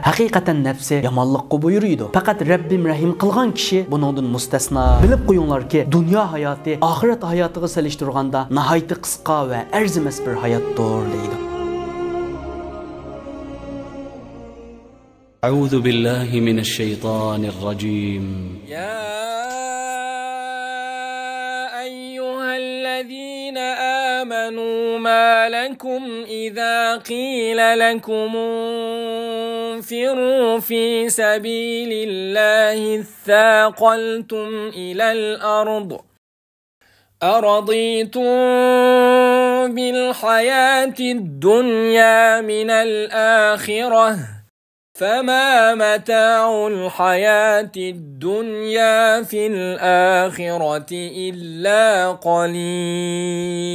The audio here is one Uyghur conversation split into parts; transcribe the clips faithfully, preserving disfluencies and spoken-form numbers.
ھەقىقەتەن نەپسى يامانلىققا بۇيرۇيدۇ. پەقەت رەببىم رەھىم قىلغان كىشى بۇنىڭدىن مۇستەسنا. بىلىپ قويۇڭلاركى، دۇنيا ھاياتى ئاخىرەت ھاياتىغا سېلىشتۇرغاندا ناھايىتى قىسقا ۋە ئەرزىمەس بىر ھاياتتۇر، دەيدۇ. أعوذ بالله من الشيطان الرجيم. يا أيها الذين آمنوا ما لكم إذا قيل لكم انفروا في سبيل الله اثاقلتم إلى الأرض أرضيتم بالحياة الدنيا من الآخرة فما متاع الحياة الدنيا في الآخرة إلا قليل.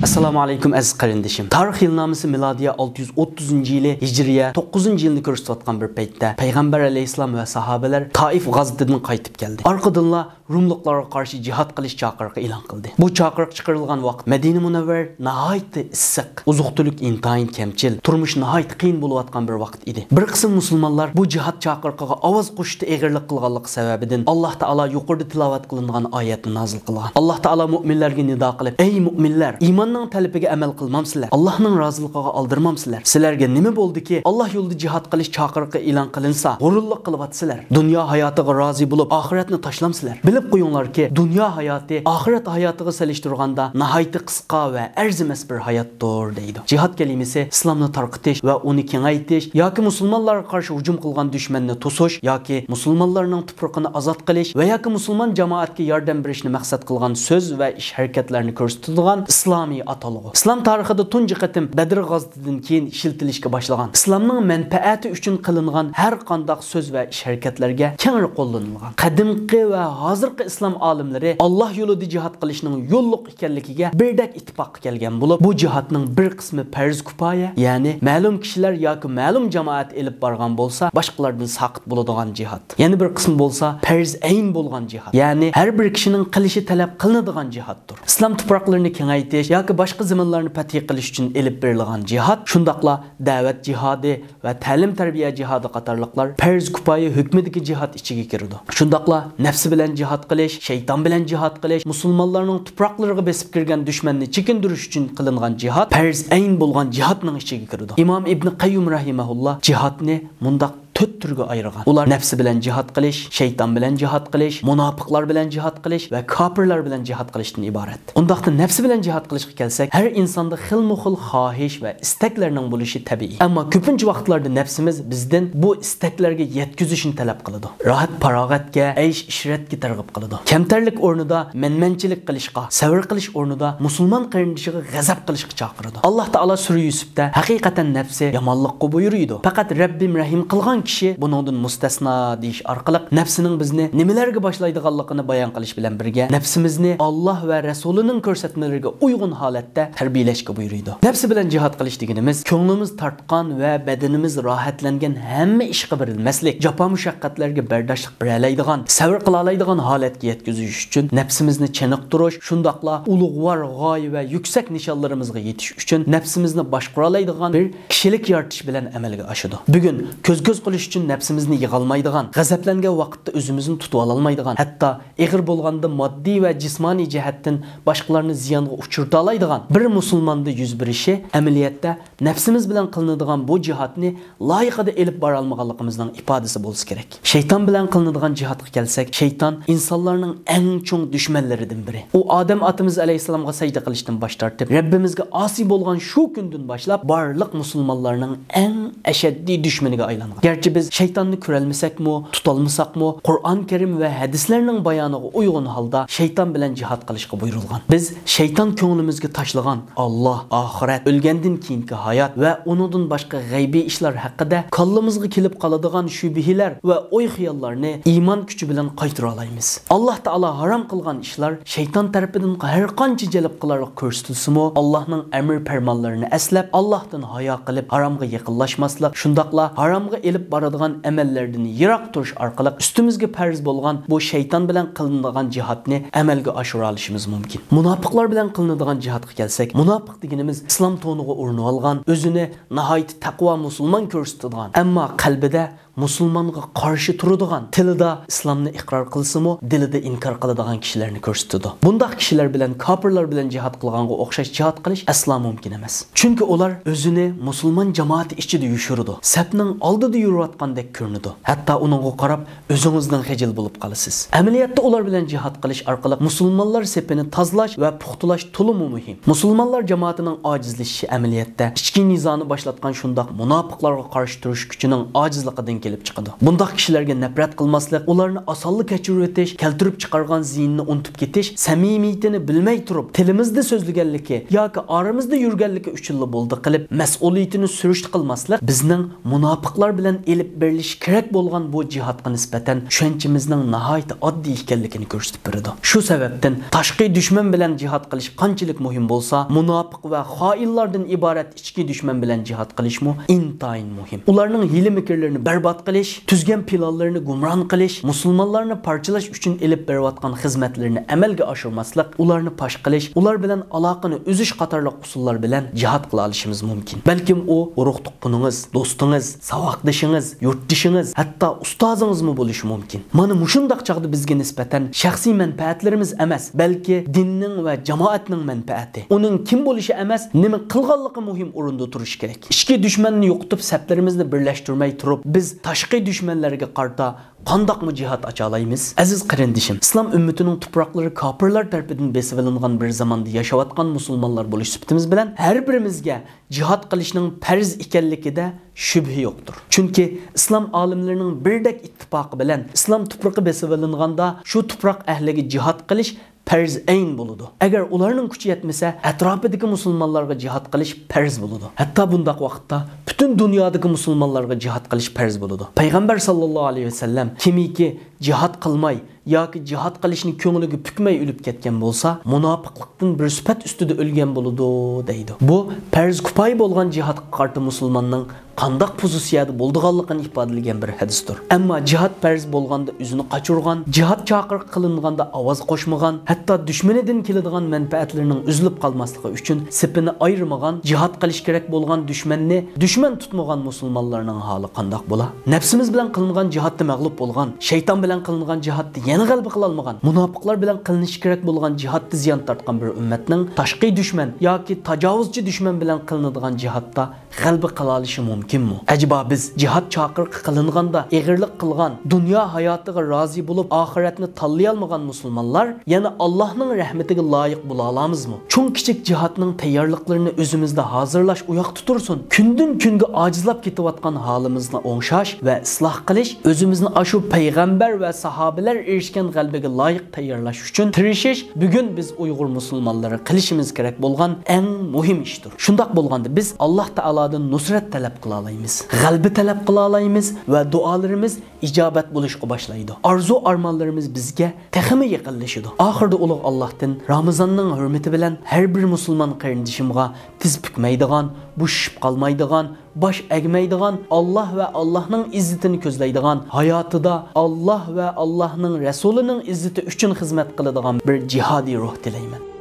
ئەسسالامۇ ئەلەيكۇم ئەزىز قېرىندىشىم. تارىخ يىلنامىسى مىلادىيە ئالتە يۈز ئوتتۇزىنچى يىلى ھىجرىيە توققۇزىنچى يىلنى كۆرسىتىۋاتقان بىر پەيتتە پەيغەمبەر ئەلەيھىسسالام ۋە ساھابىلەر تائىف غازىتىدىن قايتىپ كەلدى. ئارقىدىنلا روملۇقلارغا قارشى جىھاد قىلىش چاقىرىقى ئېلان قىلدى. بۇ چاقىرىق چىقىرىلغان ۋاقىت مەدىنە مۇنەۋۋەر ناھايىتى ئىسسىق، ئوزۇق-تۈلۈك ئىنتايىن كەمچىل، تۇرمۇش ناھايىتى قىيىن بولۇۋاتقان بىر ۋاقىت ئىدى. بىر قىسىم مۇسۇلمانلار بۇ جىھاد چاقىرىقىغا ئاۋاز قوشۇشتا ئېغىرلىق قىلغانلىقى سەۋەبىدىن، ئاللاھ تائالا يۇقىرىدا تىلاۋەت قىلىنغان ئايەتنى نازىل قىلغان. ئاللاھ تائالا مۆمىنلەرگە نىدا قىلىپ، ئەي مۆمىنلەر، ئىماننىڭ تەلىپىگە ئەمەل قىلمامسىلەر؟ ئاللاھنىڭ رازىلىقىغا ئالدىرىمامسىلەر؟ سىلەرگە نېمە بولدىكى، ئاللاھ يولىدا جىھاد قىلىش چاقىرىقى ئېلان قىلىنسا، غۇرۇرلۇق قىلىۋاتىسىلەر؟ دۇنيا ھاياتىغا رازى بولۇپ، ئاخىرەتنى تاشلامسىلەر؟ بىلىپ قويۇڭلاركى، دۇنيا ھاياتى ئاخىرەت ھاياتىغا سېلىشتۇرغاندا ناھايىتى قىسقا ۋە ئەرزىمەس بىر ھاياتتۇر، دەيدۇ. جىھاد كەلىمىسى ئىسلامنى تارقىتىش ۋە ئۇنى كېڭەيتىش ياكى مۇسۇلمانلارغا قارشى ھۇجۇم قىلغان دۈشمەننى توسۇش ياكى مۇسۇلمانلارنىڭ تۇپرىقىنى ئازاد قىلىش ۋە ياكى مۇسۇلمان جامائەتكە ياردەم بېرىشنى مەقسەت قىلغان سۆز ۋە ئىش ھەرىكەتلەرنى كۆرسىتىدىغان ئىسلامىي ئاتالغۇ. ئىسلام تارىخىدا تۇنجى قېتىم بەدر غازىتىدىن كېيىن ئىشلىتىلىشكە باشلىغان، ئىسلامنىڭ مەنپەئەتى ئۈچۈن قىلىنغان ھەر قانداق سۆز ۋە ئىش ھەرىكەتلەرگە كەڭرى قوللىنىلغان. قەدىمكى ۋە ھازىرقى ئىسلام ئالىملىرى ئاللاھ يولىدا جىھاد قىلىشنىڭ يوللۇق ئىكەنلىكىگە بىردەك ئىتتىپاققا كەلگەن بولۇپ، بۇ جىھادنىڭ بىر قىسمى پەرز كۇپايە، يەنى مەلۇم كىشىلەر ياكى مەلۇم جامائەت ئېلىپ بارغان بولسا، باشقىلاردىن ساقىت بولىدىغان جىھاد. يەنە بىر قىسمى بولسا پەرز ئەين بولغان جىھاد، يەنى ھەر بىر كىشىنىڭ قىلىشى تەلەپ قىلىنىدىغان جىھادتۇر. ئىسلام تۇپراقلىرىنى كېڭەيتىش ياكى باشقا زېمىنلارنى پەتھى قىلىش ئۈچۈن ئېلىپ بېرىلغان جىھاد، شۇنداقلا دەۋەت جىھادى ۋە تەلىم-تەربىيە جىھادى قاتارلىقلار پەرز كۇپايە ھۆكمىدىكى جىھاد ئىچىگە كىرىدۇ. شۇنداقلا نەپسى بىلەن جىھاد قىلىش، شەيتان بىلەن جىھاد قىلىش، مۇسۇلمانلارنىڭ تۇپراقلىرىغا بېسىپ كىرگەن دۈشمەننى چېكىندۈرۈش ئۈچۈن قىلىنغان جىھاد پەرز ئەين بولغان جىھادنىڭ ئىچىگە كىرىدۇ. ئىمام ئىبنى قەييۇم رەھىمەھۇللا جىھادنى مۇنداق تۆت تۈرگە ئايرىغان. ئۇلار نەپسى بىلەن جىھاد قىلىش، شەيتان بىلەن جىھاد قىلىش، مۇناپىقلار بىلەن جىھاد قىلىش ۋە كاپىرلار بىلەن جىھاد قىلىشتىن ئىبارەت. ئۇنداقتا نەپسى بىلەن جىھاد قىلىشقا كەلسەك، ھەر ئىنساندا خىلمۇ خىل خاھىش ۋە ئىستەكلەرنىڭ بولۇشى تەبىئىي. ئەمما كۆپىنچە ۋاقىتلاردا نەپسىمىز بىزدىن بۇ ئىستەكلەرگە يەتكۈزۈشنى تەلەپ قىلىدۇ. راھەت-پاراغەتكە، ئەيش-ئىشرەتكە تەرغىب قىلىدۇ. كەمتەرلىك ئورنىدا مەنمەنچىلىك قىلىشقا، سەۋر قىلىش ئورنىدا مۇسۇلمان قېرىندىشىغا غەزەپ قىلىشقا چاقىرىدۇ. ئاللاھ تائالا سۈرە يۈسۈپتە، ھەقىقەتەن نەپسى يامانلىققا بۇيرۇيدۇ. پەقەت رەببىم رەھىم قىلغان كىشى بۇنىڭدىن مۇستەسنا، دېيىش ئارقىلىق نەپسىنىڭ بىزنى نېمىلەرگە باشلايدىغانلىقىنى بايان قىلىش بىلەن بىرگە، نەپسىمىزنى ئاللاھ ۋە رەسۇلىنىڭ كۆرسەتمىلىرىگە ئۇيغۇن ھالەتتە تەربىيەلەشكە بۇيرۇيدۇ. نەپسى بىلەن جىھاد قىلىش دېگىنىمىز، كۆڭلىمىز تارتقان ۋە بەدىنىمىز راھەتلەنگەن ھەممە ئىشقا بېرىلمەسلىك، جاپا-مۇشەققەتلەرگە بەرداشلىق بېرەلەيدىغان، سەۋر قىلالايدىغان ھالەتكە يەتكۈزۈش ئۈچۈن نەپسىمىزنى چېنىقتۇرۇش، شۇنداقلا ئۇلۇغۋار غايە ۋە يۈكسەك نىشانلىرىمىزغا يېتىش ئۈچۈن نەپسىمىزنى باشقۇرالايدىغان بىر كىشىلىك يارىتىش بىلەن ئەمەلگە ئاشىدۇ. بۈگۈن كۆز-كۆز قىلىش ئۈچۈن نەپسىمىزنى يىغالمايدىغان، غەزەپلەنگەن ۋاقىتتا ئۆزىمىزنى تۇتۇۋالالمايدىغان، ھەتتا ئېغىر بولغاندا ماددىي ۋە جىسمانىي جەھەتتىن باشقىلارنى زىيانغا ئۇچرىتالايدىغان بىر مۇسۇلماندا يۈز بېرىشى ئەمەلىيەتتە نەپسىمىز بىلەن قىلىنىدىغان بۇ جىھادنى لايىقىدا ئېلىپ بارالمىغانلىقىمىزنىڭ ئىپادىسى بولسا كېرەك. شەيتان بىلەن قىلىنىدىغان جىھادقا كەلسەك، شەيتان ئىنسانلارنىڭ ئەڭ چوڭ دۈشمەنلىرىدىن بىرى. ئۇ ئادەم ئاتىمىز ئەلەيھىسسالامغا سەجدە قىلىشتىن باش تارتىپ، رەببىمىزگە ئاسىي بولغان شۇ كۈندىن باشلاپ بارلىق مۇسۇلمانلارنىڭ ئەڭ ئەشەددىي دۈشمىنىگە ئايلانغان. گەرچە بىز شەيتاننى كۆرەلمىسەكمۇ، تۇتالمىساقمۇ، قۇرئان كەرىم ۋە ھەدىسلەرنىڭ بايانىغا ئۇيغۇن ھالدا شەيتان بىلەن جىھاد قىلىشقا بۇيرۇلغان. بىز شەيتان كۆڭلىمىزگە تاشلىغان ئاللاھ، ئاخىرەت، ئۆلگەندىن كېيىنكى ھايات ۋە ئۇنىڭدىن باشقا غەيبىي ئىشلار ھەققىدە كاللىمىزغا كېلىپ قالىدىغان شۈبھىلەر ۋە ئوي-خىياللارنى ئىمان كۈچى بىلەن قايتۇرالايمىز. ئاللاھ تائالا ھارام قىلغان ئىشلار شەيتان تەرىپىدىن ھەر قانچە جەلپ قىلارلىق كۆرسىتىلسىمۇ، ئاللاھنىڭ ئەمر-پەرمانلىرىنى ئەسلەپ، ئاللاھتىن ھايا قىلىپ، ھارامغا يېقىنلاشماسلىق، شۇنداقلا ھارامغا ئېلىپ چىقىرىدىغان ئەمەللەردىن يىراق تۇرۇش ئارقىلىق ئۈستىمىزگە پەرز بولغان بۇ شەيتان بىلەن قىلىنىدىغان جىھادنى ئەمەلگە ئاشۇرالىشىمىز مۇمكىن. مۇناپىقلار بىلەن قىلىنىدىغان جىھادقا كەلسەك، مۇناپىق دېگىنىمىز ئىسلام تونىغا ئورىنىۋالغان، ئۆزىنى ناھايىتى تەقۋا مۇسۇلمان كۆرسىتىدىغان، ئەمما قەلبىدە مۇسۇلمانغا قارشى تۇرىدىغان، تىلىدا ئىسلامنى ئىقرار قىلسىمۇ، دىلىدا ئىنكار قىلىدىغان كىشىلەرنى كۆرسىتىدۇ. بۇنداق كىشىلەر بىلەن كاپىرلار بىلەن جىھاد قىلغانغا ئوخشاش جىھاد قىلىش ئەسلا مۇمكىن ئەمەس. چۈنكى ئۇلار ئۆزىنى مۇسۇلمان جامائىتى ئىچىدە يوشۇرىدۇ، سەپنىڭ ئالدىدا يۈرۈۋاتقاندەك كۆرۈنىدۇ. ھەتتا ئۇنىڭغا قاراپ ئۆزىڭىزدىن خىجىل بولۇپ قالىسىز. ئەمەلىيەتتە ئۇلار بىلەن جىھاد قىلىش ئارقىلىق مۇسۇلمانلار سېپىنى تازىلاش ۋە پۇختىلاش تولىمۇ مۇھىم. مۇسۇلمانلار جامائىتىنىڭ ئاجىزلىشىشى ئەمەلىيەتتە ئىچكى نىزانى باشلاتقان شۇنداق مۇناپىقلارغا قارشى تۇرۇش كۈچىنىڭ ئاجىزلىقىدىن كېلىپ چىقىدۇ. بۇنداق كىشىلەرگە نەپرەت قىلماسلىق، ئۇلارنى ئاسانلا كەچۈرۈۋېتىش، كەلتۈرۈپ چىقارغان زىيىنىنى ئۇنتۇپ كېتىش، سەمىمىيىتىنى بىلمەي تۇرۇپ، تىلىمىزدا سۆزلىگەنلىكى ياكى ئارىمىزدا يۈرگەنلىكى ئۈچۈنلا بولدى قىلىپ، مەسئۇلىيىتىنى سۈرۈشتە قىلماسلىق بىزنىڭ مۇناپىقلار بىلەن ئېلىپ بېرىلىشى كېرەك بولغان بۇ جىھادقا نىسبەتەن چۈشەنچىمىزنىڭ ناھايىتى ئاددىي ئىكەنلىكىنى كۆرسىتىپ بېرىدۇ. شۇ سەۋەبتىن تاشقى دۈشمەن بىلەن جىھاد قىلىش قانچىلىك مۇھىم بولسا، مۇناپىق ۋە خائىنلاردىن ئىبارەت ئىچكى دۈشمەن بىلەن جىھاد قىلىشمۇ ئىنتايىن مۇھىم. ئۇلارنىڭ ھىيلە-مىكىرلىرىنى بەربات قىلىش، تۈزگەن پىلانلىرىنى گۇمران قىلىش، مۇسۇلمانلارنى پارچىلاش ئۈچۈن ئېلىپ بېرىۋاتقان خىزمەتلىرىنى ئەمەلگە ئاشۇرماسلىق، ئۇلارنى پاش قىلىش، ئۇلار بىلەن ئالاقىنى ئۈزۈش قاتارلىق ئۇسۇللار بىلەن جىھاد قىلالىشىمىز مۇمكىن. بەلكىم ئۇ ئۇرۇق-تۇغقىنىڭىز، دوستىڭىز، ساۋاقدىشىڭىز، يۇرتدىشىڭىز، ھەتتا ئۇستازىڭىزمۇ بولۇشى مۇمكىن. مانا مۇشۇنداق چاغدا بىزگە نىسبەتەن شەخسىي مەنپەئەتلىرىمىز ئەمەس، بەلكى دىننىڭ ۋە جامائەتنىڭ مەنپەئەتى، ئۇنىڭ كىم بولۇشى ئەمەس، نېمە قىلغانلىقى مۇھىم ئورۇندا تۇرۇشى كېرەك. ئىچكى دۈشمەننى يوقىتىپ، سەپلىرىمىزنى بىرلەشتۈرمەي تۇرۇپ، بىز تاشقى دۈشمەنلەرگە قارىتا قانداقمۇ جىھاد ئاچالايمىز؟ ئەزىز قېرىندىشىم، ئىسلام ئۈممىتىنىڭ تۇپراقلىرى كاپىرلار تەرىپىدىن بېسىۋېلىنغان بىر زاماندا ياشاۋاتقان مۇسۇلمانلار بولۇش سۈپىتىمىز بىلەن ھەر بىرىمىزگە جىھاد قىلىشنىڭ پەرز ئىكەنلىكىدە شۈبھە يوقتۇر. چۈنكى ئىسلام ئالىملىرىنىڭ بىردەك ئىتتىپاقى بىلەن ئىسلام تۇپرىقى بېسىۋېلىنغاندا شۇ تۇپراق ئەھلىگە جىھاد قىلىش پەرز ئەين بولىدۇ. ئەگەر ئۇلارنىڭ كۈچى يەتمىسە، ئەتراپىدىكى مۇسۇلمانلارغا جىھاد قىلىش پەرز بولىدۇ. ھەتتا بۇنداق ۋاقىتتا پۈتۈن دۇنيادىكى مۇسۇلمانلارغا جىھاد قىلىش پەرز بولىدۇ. پەيغەمبەر ساللاللاھۇ ئەلەيھى ۋەسەللەم، كىمكى جىھاد قىلماي ياكى جىھاد قىلىشنى كۆڭلىگە پۈكمەي ئۆلۈپ كەتكەن بولسا، مۇناپىقلىقتىن بىر سۈپەت ئۈستىدە ئۆلگەن بولىدۇ، دەيدۇ. بۇ پەرز كۇپايە بولغان جىھادقا قارىتا مۇسۇلماننىڭ قانداق پوزىتسىيەدە بولىدىغانلىقىنى ئىپادىلىگەن بىر ھەدىستۇر. ئەمما جىھاد پەرز بولغاندا ئۆزىنى قاچۇرغان، جىھاد چاقىرىقى قىلىنغاندا ئاۋاز قوشمىغان، ھەتتا دۈشمىنىدىن كېلىدىغان مەنپەئەتلىرىنىڭ ئۈزۈلۈپ قالماسلىقى ئۈچۈن سېپىنى ئايرىمىغان، جىھاد قىلىش كېرەك بولغان دۈشمەننى دۈشمەن تۇتمىغان مۇسۇلمانلارنىڭ ھالى قانداق بولا؟ نەپسىمىز بىلەن قىلىنغان جىھادتا مەغلۇپ بولغان، شەيتان بىلەن قىلىنغان جىھادتا يەنە غەلىبە قىلالمىغان، مۇناپىقلار بىلەن قىلىنىشى كېرەك بولغان جىھادتا زىيان تارتقان بىر ئۈممەتنىڭ تاشقى دۈشمەن ياكى تاجاۋۇزچى دۈشمەن بىلەن قىلىنىدىغان جىھادتا غەلىبە قىلالىشى مۇمكىنمۇ؟ ئەجەبا بىز جىھاد چاقىرىقى قىلىنغاندا ئېغىرلىق قىلغان، دۇنيا ھاياتىغا رازى بولۇپ، ئاخىرەتنى تاللىيالمىغان مۇسۇلمانلار يەنە ئاللاھنىڭ رەھمىتىگە لايىق بولالامىزمۇ؟ چوڭ-كىچىك جىھادنىڭ تەييارلىقلىرىنى ئۆزىمىزدە ھازىرلاش ئۇياقتا تۇرسۇن، كۈندىن-كۈنگە ئاجىزلاپ كېتىۋاتقان ھالىمىزنى ئوڭشاش ۋە ئىسلاھ قىلىش، ئۆزىمىزنى ئاشۇ پەيغەمبەر ۋە ساھابىلەر ئېرىشكەن غەلىبىگە لايىق تەييارلاش ئۈچۈن تىرىشىش بۈگۈن بىز ئۇيغۇر مۇسۇلمانلىرى قىلىشىمىز كېرەك بولغان ئەڭ مۇھىم ئىشتۇر. شۇنداق بولغاندا بىز ئاللاھ تائالادىن نۇسرەت تەلەپ قىلالايمىز، غەلىبە تەلەپ قىلالايمىز ۋە دۇئالىرىمىز ئىجابەت بولۇشقا باشلايدۇ. ئارزۇ-ئارمانلىرىمىز بىزگە تېخىمۇ يېقىنلىشىدۇ. ئاخىرىدا ئۇلۇغ ئاللاھتىن رامىزاننىڭ ھۆرمىتى بىلەن ھەر بىر مۇسۇلمان قېرىندىشىمغا تىز پۈكمەيدىغان، بوشىشىپ قالمايدىغان، باش ئەگمەيدىغان، ئاللاھ ۋە ئاللاھنىڭ ئىززىتىنى كۆزلەيدىغان، ھاياتىدا ئاللاھ ۋە ئاللاھنىڭ رەسۇلىنىڭ ئىززىتى ئۈچۈن خىزمەت قىلىدىغان بىر جىھادىي روھ تىلەيمەن.